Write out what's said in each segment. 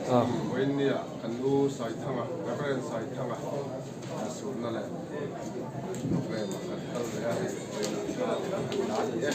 Vawiinnia kan u Saithanga, Rev. Saithanga sunna leh programme ah kan kal ve a hei vawiinah chuan kan la ni e.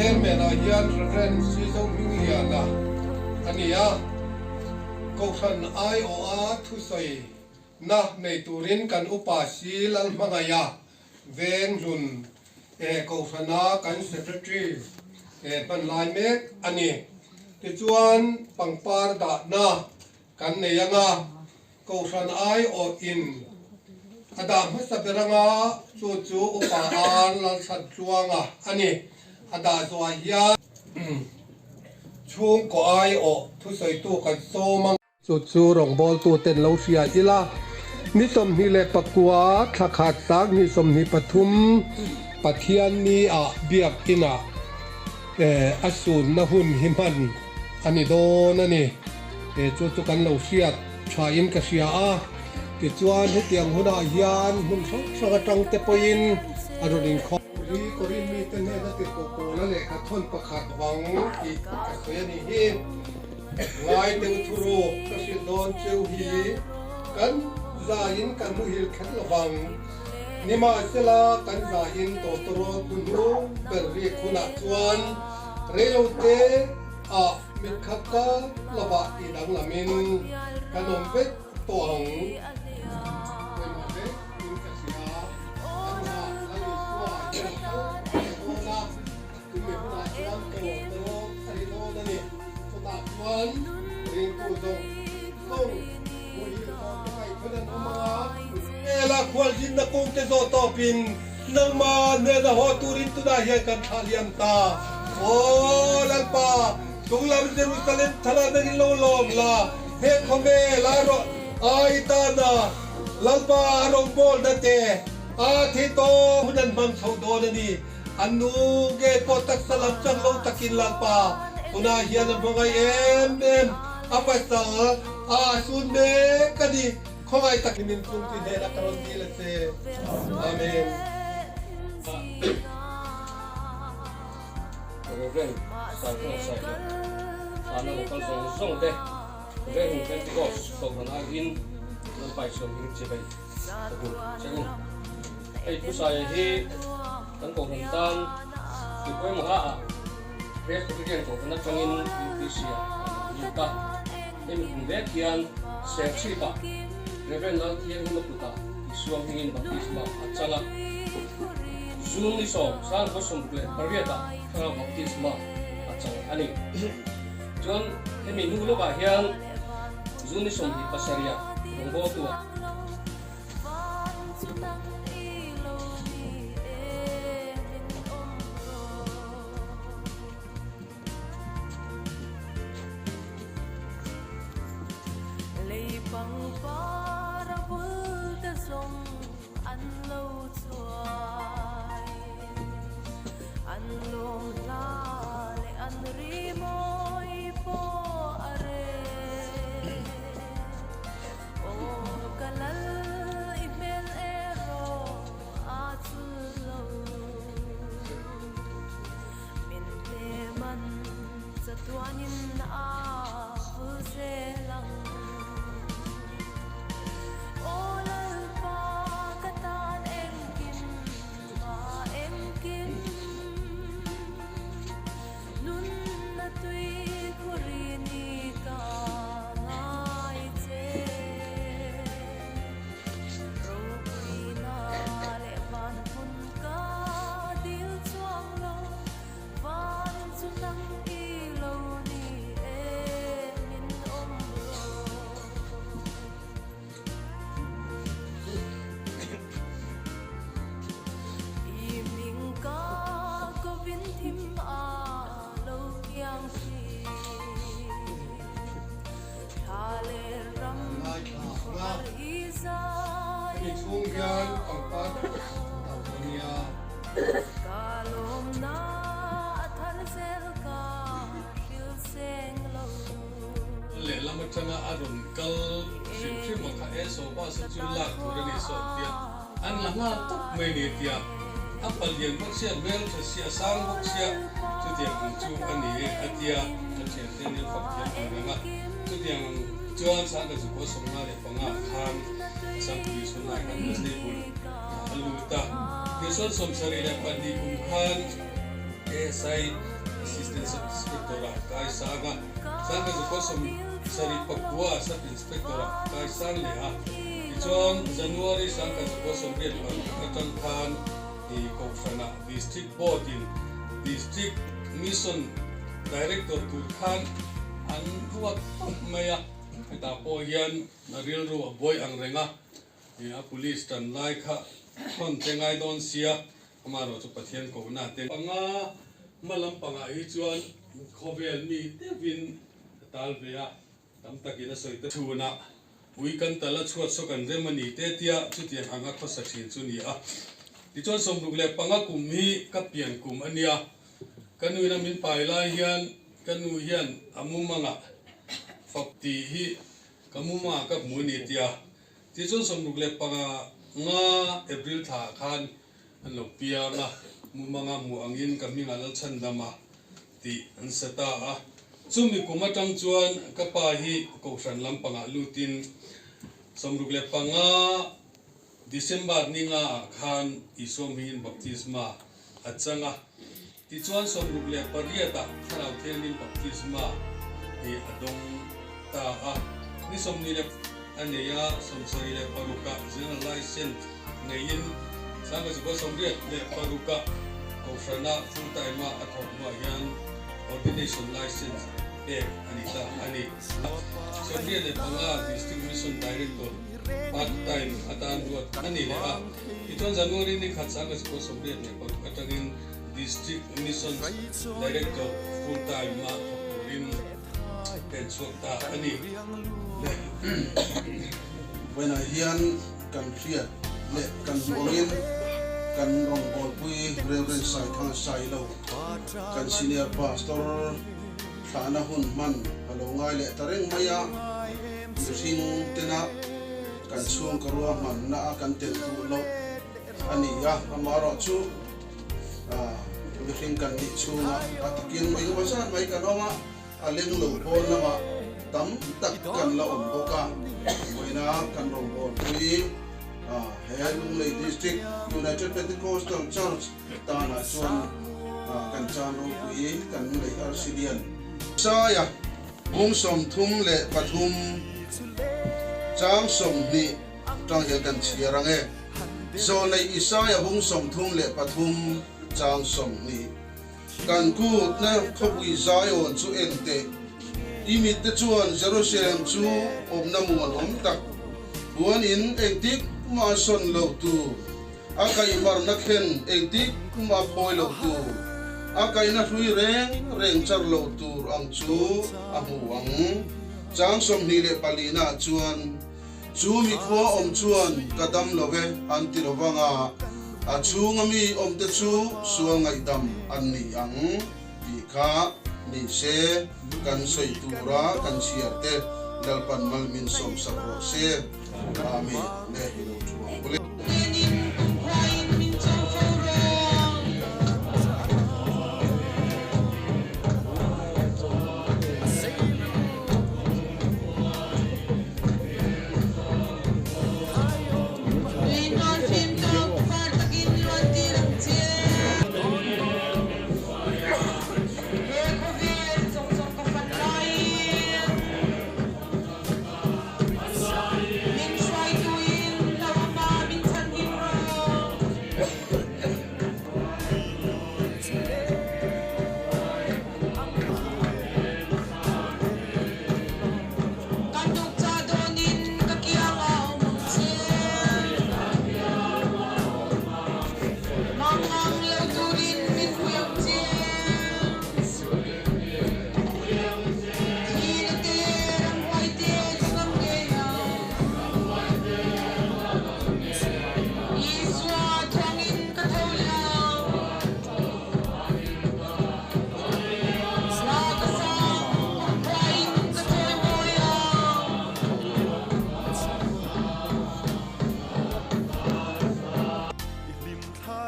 Chairman-ah hian Rev. Sizohmingliana a ni a, Kohhran aiawha thusawi na nei turin kan upa si Lalhmangaiha Venghlun e Kohhrana kan Secretary. hman lai mek a ni. Tichuan pangpar dahna kan nei anga Kohhran aiawhin a dah hmasa ber anga chu chu Upa Ar Lalchhantluanga a ni. A dah zuah hian chhungkaw aiawh thusawitu kan sawm ang. Chu chu rawngbawltuten lo hria ila, ni 29 thla khat sang 23 Pathianni ah Biakinah a sunna hun hi hman a ni dawn a ni. Chu chu kan lo hriat thain ka hria a, tichuan hetiang hunah hian hmun hrang hrang atang te pawhin a rawn inkhawm. Ri Korin mite hnena tirhkoh Paula lehkha thawn pakhat vang tih ka sawi a nih hi. Ngai deuh thu ruk ka hrilh dawn cheu hi kan zaiin kan muhil kher lo vang. Nimahsela kan zaiin tawtawrawt hnuhnung ber rik hunah chuan reilote ah mitkhat kar lovah tih danglamin kan awm vek tawh ang. Pawimawh vek in ka hria. Kan hah Lal Isua hian a kal leh dawn a. Chumi hunah chuan tawtawrawt a ri dawn a ni. Chutah chuan ringtu zawng zawng muhil tawh te ngaihthun an awm ang a. Hmela khualzinna kawngte zawh tawpin nangmah hnena haw turin tunah hian kan thlah liam ta. Aw Lalpa, chunglam Jerusalem thala nangin lo lawm la, he khawvel a rawh ai tana Lalpa a rawngbawlna te a thi tawp hun an hmang chho dawn a ni. An nu nge pawh taksa lam chang lo takin Lalpa tunah hian a hmangaih em em a pasal a asun mek a ni. Khawngaih takin min chungtui hnenah ka rawn dil a che. Amen. Reverend Saithanga Sailo Thana local zawng zawng te Reverend Pentecost Kohhran aiin Lalpa Isua hming chibai ka bur che u. Hei thusaia hi kan Kohhran tan tih pawimawh ah Presbyterian Kohhran atangin UPC ah an lo lut a. Hemi kum vek hian Serchhip ah Rev. Lalthianghima kutah Isua hmingin baptisma a chang a. June ni 10 18 ah thlarau baptisma a chang a ni. Chuan hemi hnu lawkah hian June ni 27 ah rawngbawltu ah. Hemi chhung hian pangpar a awm a nia. Lehlam atanga a rawn kal hrim hrim a kha e Sobasa chu lak tur a ni sawm tia an la nghal tawp mai ni tia a palian bawk sia hmeltha sia sang bawk sia chutiang ang chu a ni e a tia a thiante an fak thiam ang reng a chutiang ang chuan Sangha Zukua 55 khan Assam Police hun lai khan Constable a lut a, tichuan 72 kum khan ASI Assistant Sub Inspector ah kai sang a, Sangkazukua 79 Sub Inspector ah kai sang leh a, tichuan January Sangkazukua 86 atang khan i Kohhranah District Board in District. Mission Director tur khan an ruat tawp mai a, hetah pawh hian a rilru a buai ang reng a, a police tan lai kha thawn te ngai dawn sia, amaherawh chu Pathian kohna te. Panga hma lampangah hi chuan khawvel mi deuhin a tal ve a, Tam takin a sawi ta chhunah ui kan tal a chhuat saw kan rem a ni te tia chutiang anga khawsa thin chu ni a. Tichuan 65 kum hi ka pian kum a nia. Ka nuin a min pai lai hian ka nu hian a mumangah fap tih hi ka mumangah ka hmu a ni tia. Tichuan 65 April thlaah khan an lo piang a, mumanga hmuh angin ka hmingah Lalchhandam a tih an sa ta a. Chumi kum atang chuan ka pa hi Kohhran lampangah lutin 65 December ni nga ah khan Isua hmingin baptisma a chang a. Tichuan 68 ah Thlarau Thianghlim baptisma hi a dawng ta a. Ni sawmni leh a nei a, 76 ah General License neiin 1986 ah Kohhrana full time a a thawk hnuah hian Ordination License pek a ni ta a ni. 85 District Mission Director part time atan ruat a ni leh a. Tichuan January ni khat 1986 atangin District Mission Director full time a thawk turin pen chhuak ta a ni. Vawiinah hian kan hriat leh kan hmuh angin kan rawngbawlpui Rev. Saithanga Sailo, kan Senior Pastor thlahna hun hman a lo ngai leh ta reng mai a, mihring tena kan chhungkaw ruahmanna a kan tel duh loh a ni a, amaherawh chu mihring kan nih chhunga a takin engemaw zat mai kan awm a. A leng lo pawn lamah tam tak kan la awm bawk a, vawiina kan rawngbawlpui he Lunglei District United Pentecostal Church tanah chuan kan chan ropui kan lei arsi lian. Saia bung 33 chang 20 tang hian kan chhiar ang e. Zawlnei Isaia bung 33 chang 20. Kan kutna khawpui Zion chu en teh. I mitte chuan Jerusalem chu awmna muanawm tak, puan in engtik mah sawn lo tur, a kaihmarna khen engtik mah phawi lo tur, a kaihna hrui reng reng char lo tur ang chu a hmu ang. Chang 24 nah chuan, Chu mi khua awm chuan ka dam lo e an ti lo vang a, a chhunga mi awmte chu sual ngaihdam an ni ang tih kha ni se kan sawi tura kan chhiar te Lalpan mal min sawmsak rawh se. Amen le i lo thu ang ule.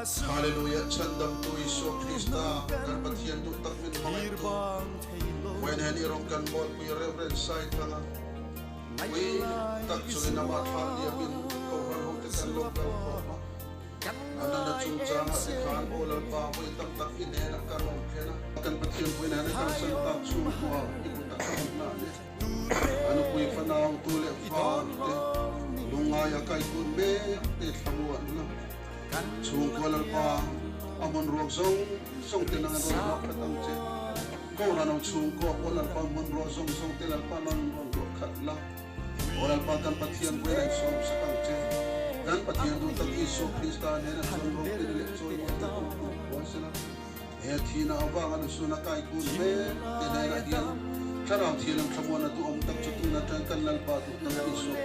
Hallelujah Chhandamtu Isua Krista kan Pathian duh tak min hmangaihtu Vawiin hian i rawng kan bawlpui Rev. Saithanga pui tak chungin amah thlah diamin Kohhran hote kan lo kal khawm a. A nana chungchangah te khan aw Lalpa vawi tam tak i hnenah kan awm thlen a. Kan Pathian vawiin hian i kalsan tak chhungkua i kutah ka awm na le. A nupui fanau tu leh fa te lungngaia kaikun mek te thlamuanna chhungkua Lalpa a hmun ruak zawng zawng te nang an rawn ruah khat ang che. Kohhran ho chhungkaw pawh Lalpa hmun ruah zawng zawng te Lalpa nang an rawn ruah khat la. Aw Lalpa kan Pathian vawiin a insawm sak ang che. Kan Pathian duh tak Isua Krista hnenah chuan ropui leh chawimawi tak awm tur phuan sela. He thihna avanga lusuna kai kun mek te hnenah hian Thlarau Thianghlim thlamuana duhawm tak chu tun atang kan Lalpa duh tak Isua